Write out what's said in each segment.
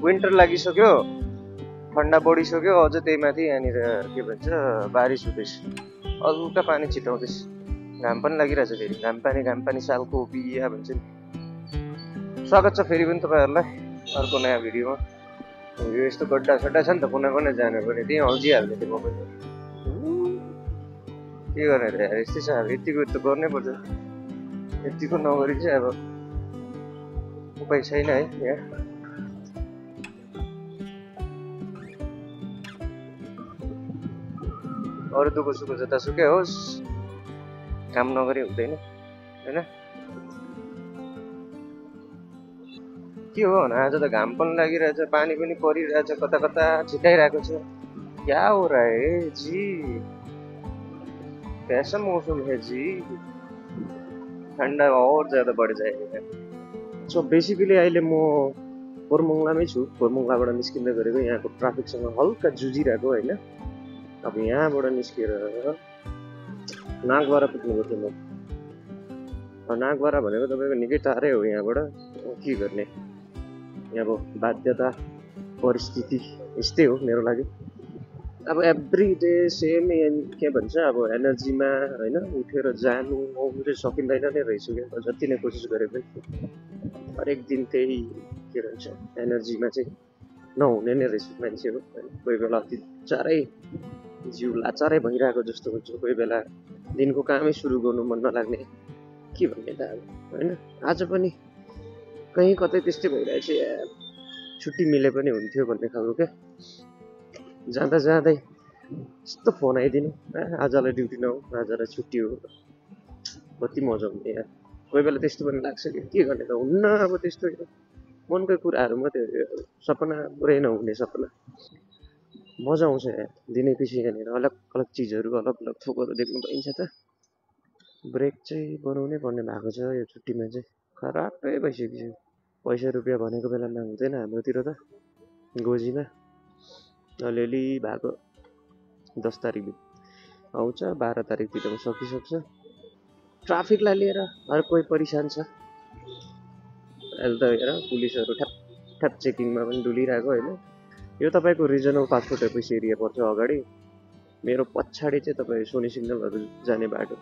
Winter लागिसक्यो, ठन्डा बढिसक्यो, अझ त्यही माथि यहाँनिर के भन्छ बारिस हुँदैछ, हल्का पानी छिटाउँदैछ, घाम पनि लागिरहेछ फेरि, घाम पानी सालको बिहा भन्छ नि। स्वागत छ फेरि पनि तपाईँहरूलाई अर्को नयाँ भिडियोमा। यो यस्तो गड्डा सड्डा छ नि त, कुना कुना जानु पनि त्यहीँ अल्झिहाल्ने त्यो मोबाइल। के गर्ने त यार, यस्तै छ अब, यतिको त गर्नै पर्छ, यतिको नगरी चाहिँ अब उपाय छैन है यहाँ। अरू दुःख सुख जतासुकै होस्, काम नगरी हुँदैन होइन। के हो भने आज त घाम पनि लागिरहेछ, पानी पनि परिरहेछ, कता कता छिटाइरहेको छ। क्या हो रहा है जी, कैसा मौसम है जी, ठन्डा और ज्यादा बढ जाएगा। सो बेसिकली अहिले म कोरमङ्गलामै छु, कोरमङ्गलाबाट निस्किँदै गरेको, यहाँको ट्राफिकसँग हल्का जुझिरहेको होइन। अब यहाँबाट निस्केर नागबारा पुग्नुपर्छ म। नागबारा भनेको तपाईँको निकै टाढै हो यहाँबाट, के गर्ने, अब बाध्यता परिस्थिति यस्तै हो मेरो लागि। अब एभ्री डे सेम के भन्छ अब एनर्जीमा होइन, उठेर जानु आउनु चाहिँ सकिँदैन नै रहेछ क्या, जति नै कोसिस गरे पनि हरेक दिन त्यही के भन्छ एनर्जीमा चाहिँ नहुने नै रहेछ मान्छे हो। कोही बेला अति चाँडै जिउ लाचारै भइरहेको जस्तो हुन्छ, कोही बेला दिनको कामै सुरु गर्नु मन नलाग्ने, के भन्ने त अब होइन। आज पनि कहीँ कतै त्यस्तै भइरहेछ, छुट्टी मिले पनि हुन्थ्यो भन्ने खालको क्या। जाँदा जाँदै यस्तो फोन आइदिनु, आजलाई ड्युटी नहो, आजलाई छुट्टी हो, कति मजा हुने यार। कोही बेला त्यस्तो पनि लाग्छ कि के गर्ने त, हुन्न अब त्यस्तो मनकै कुराहरू मात्रै, सपना पुरै नहुने सपना। मजा आउँछ यार, दिनै पछि यहाँनिर अलग अलग चिजहरू, अलग अलग थोकहरू देख्नु पाइन्छ त। ब्रेक चाहिँ बनाउनै पर्ने भएको छ यो छुट्टीमा चाहिँ, खराबै भइसक्यो। पैसा रुपियाँ भनेको बेलामा हुँदैन हाम्रोतिर त, गोजीमा अलिअलि भएको 10 तारिक आउँछ, 12 तारिकतिर पनि सकिसक्छ। ट्राफिकलाई लिएर हर कोही परेशान छ। अहिले त हेर पुलिसहरू ठ्याप ठ्याप चेकिङमा पनि डुलिरहेको होइन। यो तपाईँको रिजनल पासपोर्ट अफिस एरिया पर्छ अगाडि, मेरो पछाडि चाहिँ तपाईँ सोनी सिग्नलहरू जाने बाटो।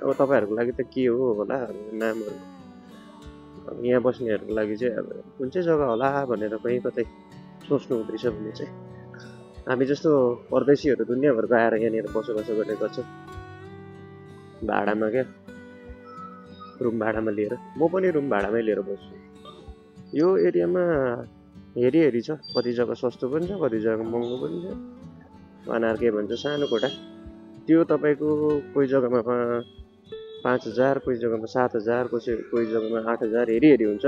अब तपाईँहरूको लागि त के हो होला नामहरू, यहाँ बस्नेहरूको लागि चाहिँ अब कुन चाहिँ जग्गा होला भनेर कहीँ कतै सोच्नु हुँदैछ भने चाहिँ, हामी जस्तो परदेशीहरू दुनियाँभरको आएर यहाँनिर बसोबासो गर्ने गर्छ भाडामा क्या, रुम भाडामा लिएर। म पनि रुम भाडामै लिएर बस्छु। यो एरियामा हेरी हेरी छ, कति जग्गा सस्तो पनि छ, कति जग्गा महँगो पनि छ। अनार के भन्छ सानो कोठा, त्यो तपाईँको कोही जग्गामा 5,000, कोही जग्गामा 7,000, कोही जग्गामा 8,000 हेरी हेरी हुन्छ।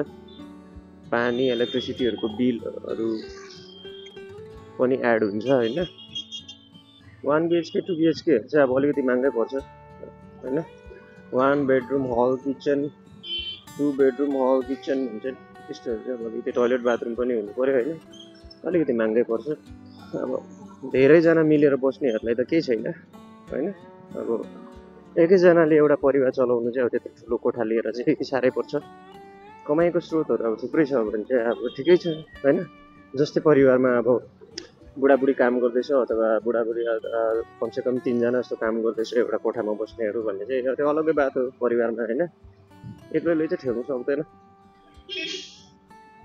पानी इलेक्ट्रिसिटीहरूको बिलहरू पनि एड हुन्छ होइन। 1 BHK 2 BHK चाहिँ अब अलिकति महँगै पर्छ होइन। 1 बेडरुम हल किचन, 2 बेडरुम हल किचन हुन्छ नि, त्यस्तोहरू चाहिँ अब अलिकति टोइलेट बाथरुम पनि हुनु पऱ्यो होइन, अलिकति महँगै पर्छ। अब धेरैजना मिलेर बस्नेहरूलाई त केही छैन होइन। अब एकैजनाले एउटा परिवार चलाउनु चाहिँ अब त्यत्रो ठुलो कोठा लिएर चाहिँ साह्रै पर्छ। कमाइको स्रोतहरू अब थुप्रै छ भने चाहिँ अब ठिकै छ होइन। जस्तै परिवारमा अब बुढाबुढी काम गर्दैछ, अथवा बुढाबुढी कमसेकम 3 जना जस्तो काम गर्दैछ एउटा कोठामा बस्नेहरू भन्ने चाहिँ त्यो अलग्गै बात हो परिवारमा होइन। एक्लैले चाहिँ ठेल्नु सक्दैन।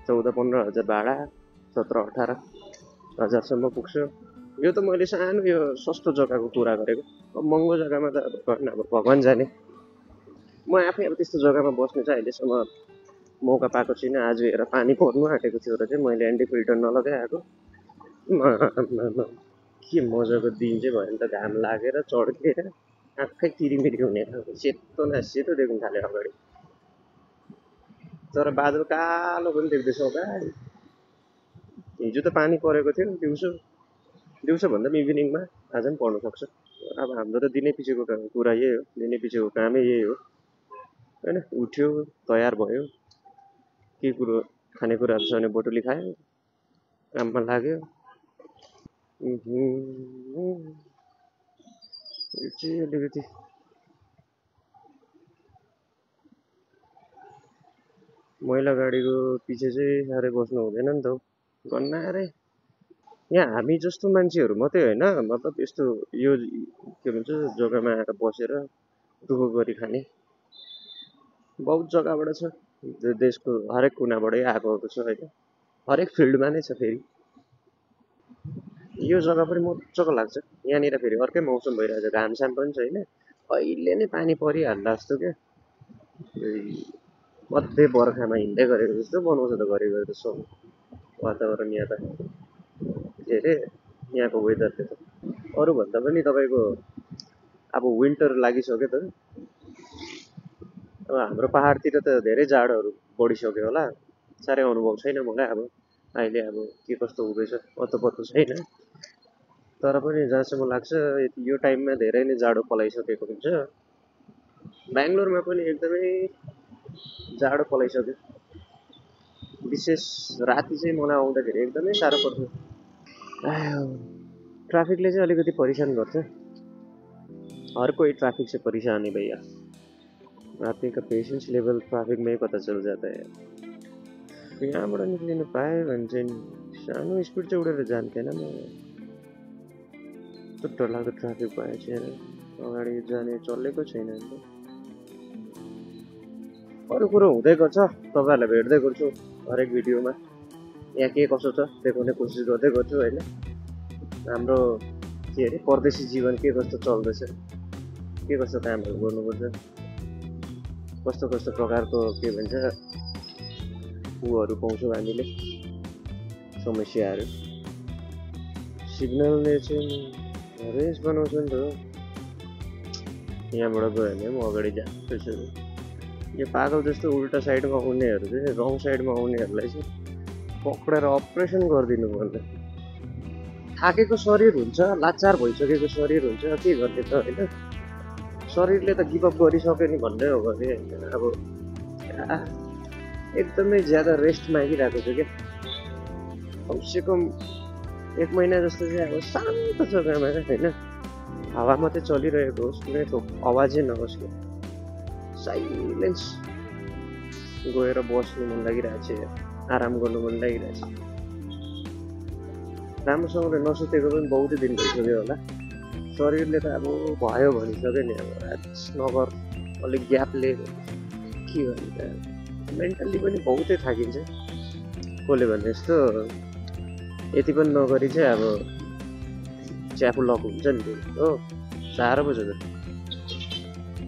14-15 हजार भाडा, 17-18 हजारसम्म पुग्छ। यो त मैले सानो यो सस्तो जग्गाको कुरा गरेको, अब महँगो जग्गामा त अब भगवान् जाने। म आफै अब त्यस्तो जग्गामा बस्ने चाहिँ अहिलेसम्म मौका पाएको छुइनँ। आज हेर पानी पर्नु आँटेको थियो र चाहिँ मैले एन्टी फिल्टर नलगाएको, के मजाको दिन चाहिँ भयो नि त, घाम लागेर चड्केर आँखै किरिमिरी हुने खालको सेतो न सेतो देख्नु थाल्यो अगाडि, तर बादल कालो पनि देख्दैछ अगाडि। हिजो त पानी परेको थियो दिउँसो भन्दा पनि इभिनिङमा, आज पनि पर्नु सक्छ। अब हाम्रो त दिनै पछिको कुरा यही हो, दिनै पछिको कामै यही हो होइन। उठ्यो, तयार भयो, के कुरो खानेकुराहरू छ भने बटुली खायो, काममा लाग्यो। यो चाहिँ अलिकति मैला गाडीको पछि चाहिँ साह्रै बस्नु हुँदैन नि त। गन्नारे यहाँ हामी जस्तो मान्छेहरू मात्रै होइन मतलब यस्तो यो के भन्छ जग्गामा आएर बसेर दुःख गरी खाने बहुत जग्गाबाट छ देशको हरेक कुनाबाटै आएकोहरू छ होइन हरेक फिल्डमा नै छ फेरि यो जग्गा पनि मजाको लाग्छ यहाँनिर फेरि अर्कै मौसम भइरहेछ घामसाम पनि छैन अहिले नै पानी परिहाल्ला जस्तो क्या मध्य बर्खामा हिँड्दै गरेको जस्तो बनाउँछ त घरिघरि त सब वातावरण यहाँ त के अरे यहाँको वेदरले त अरूभन्दा पनि तपाईँको अब विन्टर लागिसक्यो त अब हाम्रो पाहाडतिर त धेरै जाडोहरू बढिसक्यो होला साह्रै अनुभव छैन मलाई अब अहिले अब के कस्तो हुँदैछ अत्तो पत्तो छैन तर पनि जहाँसम्म लाग्छ यो टाइममा धेरै नै जाडो पलाइसकेको हुन्छ बेङ्गलोरमा पनि एकदमै जाडो पलाइसक्यो विशेष राति चाहिँ मलाई आउँदाखेरि एकदमै साह्रो पर्छ ट्राफिकले चाहिँ अलिकति परेशान गर्छ हर कोई ट्रैफिक से परेशान है भैया आपके का पेशेंस लेभल ट्राफिकमै कता चल जाता है यहाँबाट निक्लिनु पाएँ भने चाहिँ सानो स्पिड चाहिँ उडेर जान्थेन म कस्तो डरलाग्दो ट्राफिक भएछ अगाडि जाने चलेको छैन अन्त अरू कुरो हुँदै गर्छ तपाईँहरूलाई भेट्दै गर्छु हरेक भिडियोमा यहाँ के कसो छ देखाउने कोसिस गर्दै गर्छु होइन हाम्रो के अरे परदेशी जीवन के कस्तो चल्दैछ के कस्तो कामहरू गर्नुपर्छ कस्तो कस्तो प्रकारको के भन्छ ऊहरू पाउँछौँ हामीले समस्याहरू सिग्नलले चाहिँ रेस बनाउँछ नि त यहाँबाट गयो भने पनि अगाडि जाँदैछ यो पागल जस्तो उल्टा साइडमा आउनेहरू चाहिँ रङ साइडमा आउनेहरूलाई चाहिँ पक्रेर अपरेसन गरिदिनु पर्छ थाकेको शरीर हुन्छ लाचार भइसकेको शरीर हुन्छ के गर्ने त होइन शरीरले त गिभअप गरिसक्यो नि भन्दै हो भने अब एकदमै ज्यादा रेस्ट मागिरहेको छु क्या कमसेकम 1 महिना जस्तो चाहिँ अब शान्त जग्गामा होइन हावा मात्रै चलिरहेको होस् कुनै आवाजै नहोस् कि साइलेन्स गएर बस्नु मन लागिरहेको छ आराम गर्नु मन लागिरहेछ राम्रोसँगले नसुतेको पनि बहुतै दिन भइसक्यो होला शरीरले त अब भयो भनिसक्यो नि अब नगर अलिक ग्यापले के भन्छ मेन्टल्ली पनि बहुतै थाकिन्छ कसले भने जस्तो यति पनि नगरी चाहिँ अब च्यापु लक हुन्छ नि त्यो हो साह्रो पो छ त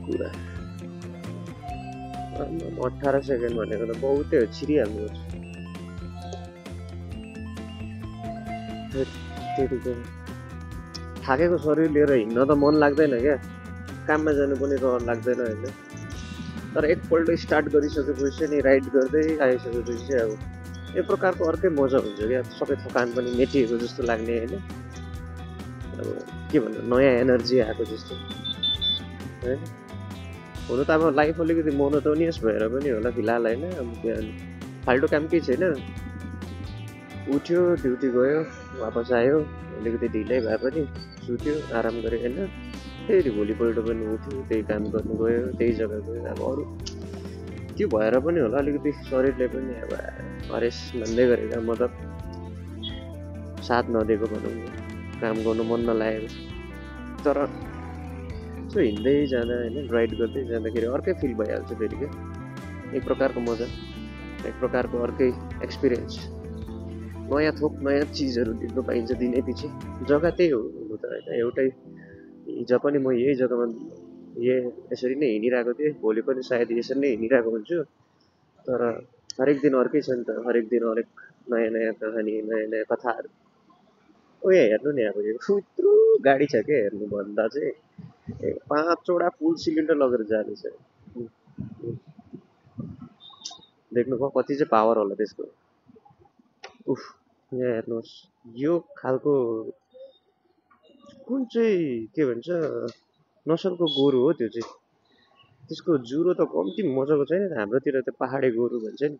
कुरा 18 सेकेन्ड भनेको त बहुतै हो छिरिहाल्नु थाकेको शरीर लिएर हिँड्न त मन लाग्दैन क्या काममा जानु पनि रहर लाग्दैन होइन तर एकपल्ट स्टार्ट गरिसकेपछि नि राइड गर्दै आइसकेपछि चाहिँ अब एक प्रकारको अर्कै मजा हुन्छ क्या सबै थकान पनि मेटिएको जस्तो लाग्ने होइन अब के भन्नु नयाँ एनर्जी आएको जस्तो होइन हुनु त अब लाइफ अलिकति मोनोटोनियस भएर पनि होला फिलहाल होइन अब बिहान फाल्टो काम केही छैन उठ्यो ड्युटी गयो वापस आयो अलिकति ढिलै भए पनि सुत्यो आराम गऱ्यो होइन फेरि भोलिपल्ट पनि उठ्यो त्यही काम गर्नु गयो त्यही जग्गा गयो अब अरू त्यो भएर पनि होला अलिकति शरीरले पनि अब हरेस भन्दै गरेको मतलब साथ नदिएको भनौँ न काम गर्नु मन नलागेको तर सो हिँड्दै जाँदा होइन राइड गर्दै जाँदाखेरि अर्कै फिल भइहाल्छ फेरि क्या एक प्रकारको मजा एक प्रकारको अर्कै एक्सपिरियन्स नयाँ थोक नयाँ चिजहरू देख्न पाइन्छ दिनै पछि जग्गा त्यही हो हुनु त होइन एउटै हिजो पनि म यही जग्गामा यसरी नै हिँडिरहेको थिएँ भोलि पनि सायद यसरी नै हिँडिरहेको हुन्छु तर हरेक दिन अर्कै छ नि त हरेक दिन हरेक नयाँ नयाँ कहानी नयाँ नयाँ कथाहरू यहाँ हेर्नु नि अब यो यत्रो गाडी छ क्या हेर्नु भन्दा चाहिँ 5वटा फुल सिलिन्डर लगेर जाँदैछ देख्नुभयो कति चाहिँ पावर होला त्यसको उफ यहाँ हेर्नुहोस् यो खालको कुन चाहिँ के भन्छ नसलको गोरु हो त्यो चाहिँ त्यसको जुरो त कम्ती मजाको छैन हाम्रोतिर त पहाडे गोरु भन्छ नि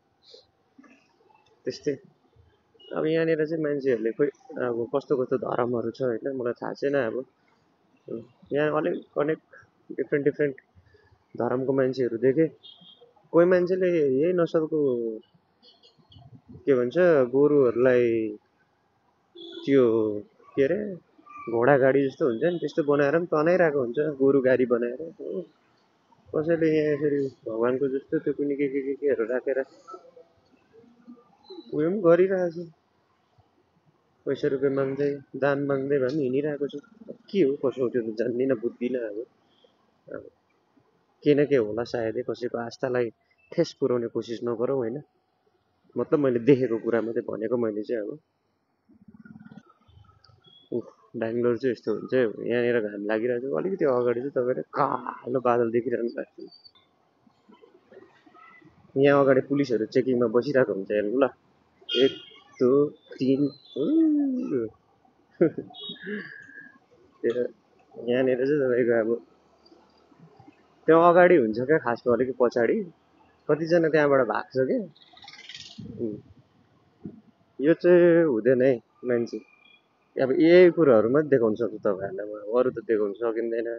त्यस्तै अब यहाँनिर चाहिँ मान्छेहरूले खोइ अब कस्तो कस्तो धर्महरू छ होइन मलाई थाहा छैन अब यहाँ अनेक डिफ्रेन्ट धर्मको मान्छेहरू देखेँ कोही मान्छेले यही नसलको के भन्छ गोरुहरूलाई त्यो के अरे घोडा गाडी जस्तो हुन्छ नि त्यस्तो बनाएर पनि तनाइरहेको हुन्छ गोरु गाडी बनाएर हो। कसैले यहाँ यसरी भगवान्को जस्तो त्यो कुनै केहरू राखेर उयो पनि गरिरहेको छ पैसा रुपियाँ माग्दै दान माग्दै भए पनि हिँडिरहेको छु के हो कसो हो त्यो त जान्दिनँ बुझ्दिनँ अब के न के होला सायदै कसैको आस्थालाई ठेस पुर्याउने कोसिस नगरौँ होइन मतलब मैले देखेको कुरा मात्रै भनेको मैले चाहिँ अब उफ बेङ्गलोर चाहिँ यस्तो हुन्छ यहाँनिर घाम लागिरहेको छ अलिकति अगाडि चाहिँ तपाईँले कालो बादल देखिरहनु भएको छ यहाँ अगाडि पुलिसहरू चेकिङमा बसिरहेको हुन्छ हेर्नु ल एक दो तिन यहाँनिर चाहिँ तपाईँको अब त्यो अगाडि हुन्छ क्या खासमा अलिक पछाडि कतिजना त्यहाँबाट भाग्छ क्या यो चाहिँ हुँदैन है मान्छे अब यही कुराहरू मात्रै देखाउन सक्छु तपाईँहरूलाई म अरू त देखाउन सकिँदैन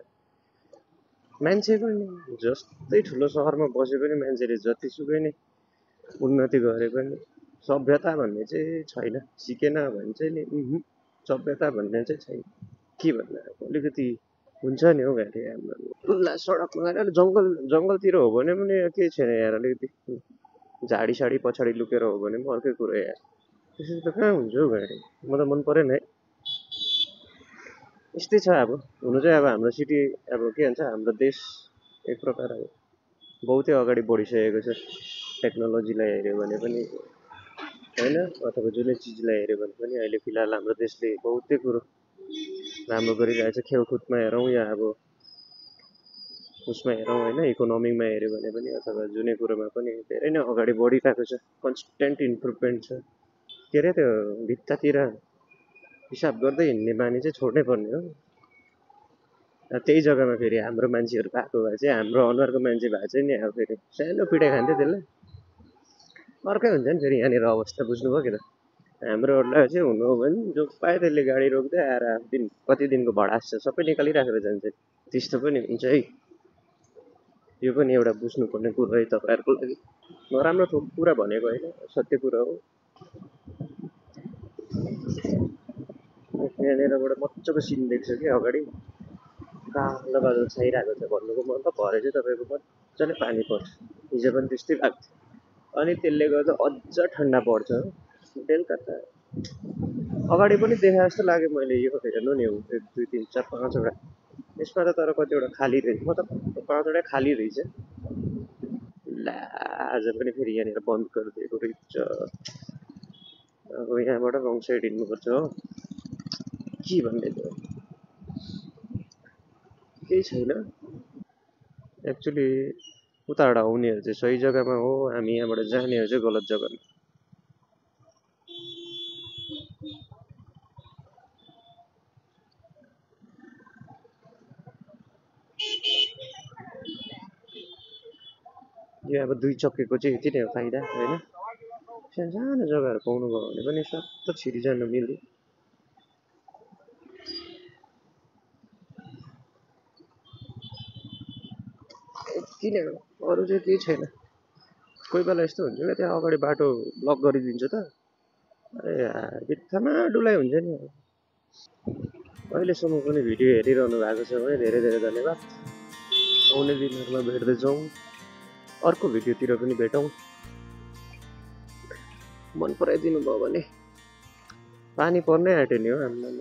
मान्छेको नि जस्तै ठुलो सहरमा बसे पनि मान्छेले जतिसुकै नै उन्नति गरे पनि सभ्यता भन्ने चाहिँ छैन सिकेन भने चाहिँ नि सभ्यता भन्ने चाहिँ छैन के भन्नु अब अलिकति हुन्छ नि हौ घाँटी हाम्रो खुल्ला सडकमा गएर जङ्गलतिर हो भने पनि केही छैन यार अलिकति झाडी साडी पछाडि लुकेर हो भने पनि अर्कै कुरो यार त्यसरी त कहाँ हुन्छ हौ घाँटी म त मन परेन है यस्तै छ अब हुनु चाहिँ अब हाम्रो सिटी अब के भन्छ हाम्रो देश एक प्रकार अब बहुतै अगाडि बढिसकेको छ टेक्नोलोजीलाई हेऱ्यो भने पनि होइन अथवा जुनै चिजलाई हेऱ्यो भने पनि अहिले फिलहाल हाम्रो देशले बहुतै कुरो राम्रो गरिरहेछ खेलकुदमा हेरौँ या अब उसमा हेरौँ होइन इकोनोमीमा हेऱ्यो भने पनि अथवा जुनै कुरोमा पनि धेरै नै अगाडि बढिरहेको छ कन्सटेन्ट इम्प्रुभमेन्ट छ के अरे त्यो भित्तातिर हिसाब गर्दै हिँड्ने बानी चाहिँ छोड्नै पर्ने हो त्यही जग्गामा फेरि हाम्रो मान्छेहरू भएको भए चाहिँ हाम्रो अनुहारको मान्छे भए चाहिँ नि अब फेरि सानो पिटाइ खान्थ्यो त्यसलाई अर्कै हुन्छ नि फेरि यहाँनिर अवस्था बुझ्नुभयो कि त हाम्रोहरूलाई चाहिँ हुनु हो भने जो पायो त्यसले गाडी रोक्दै आएर दिन कति दिनको भडास छ सबै निकालिराखेर जान्छ त्यस्तो पनि हुन्छ है यो पनि एउटा बुझ्नुपर्ने कुरो है तपाईँहरूको लागि नराम्रो कुरा भनेको होइन सत्य कुरा हो यहाँनिरबाट मजाको सिन देख्छ कि अगाडि कालो बादल छाइरहेको छ भन्नुको मतलब भरे चाहिँ तपाईँको मजाले पानी पर्छ हिजो पनि त्यस्तै भएको थियो अनि त्यसले गर्दा अझ ठन्डा पर्छ बेलुका त अगाडि पनि देखे जस्तो लाग्यो मैले यो हेर्नु नि 1 2 3 4 5वटा यसमा त तर कतिवटा खाली रहेछ मतलब 5वटा खाली रहेछ ला आज पनि फेरि यहाँनिर बन्द गरिदिएको रहेछ अब यहाँबाट रङ साइड हिँड्नुपर्छ हो के भन्ने त केही छैन एक्चुली उताबाट आउनेहरू चाहिँ सही जग्गामा हो हामी यहाँबाट जानेहरू चाहिँ गलत जग्गामा यो अब 2 चक्केको चाहिँ यति नै हो फाइदा होइन सानो जग्गाहरू पाउनुभयो भने पनि सत्त छिरी जानु मिल्यो यति नै हो अरू चाहिँ केही छैन कोही बेला यस्तो हुन्छ क्या त्यहाँ अगाडि बाटो ब्लक गरिदिन्छ त अरे यार बित्थामा डुलाइ हुन्छ नि अहिलेसम्म पनि भिडियो हेरिरहनु भएको छ भने धेरै धेरै धन्यवाद आउने दिनहरूमा भेट्दैछौँ अर्को भिडियोतिर पनि भेटौँ मन पराइदिनु भयो भने पानी पर्नै आँट्यो नि हो हामीलाई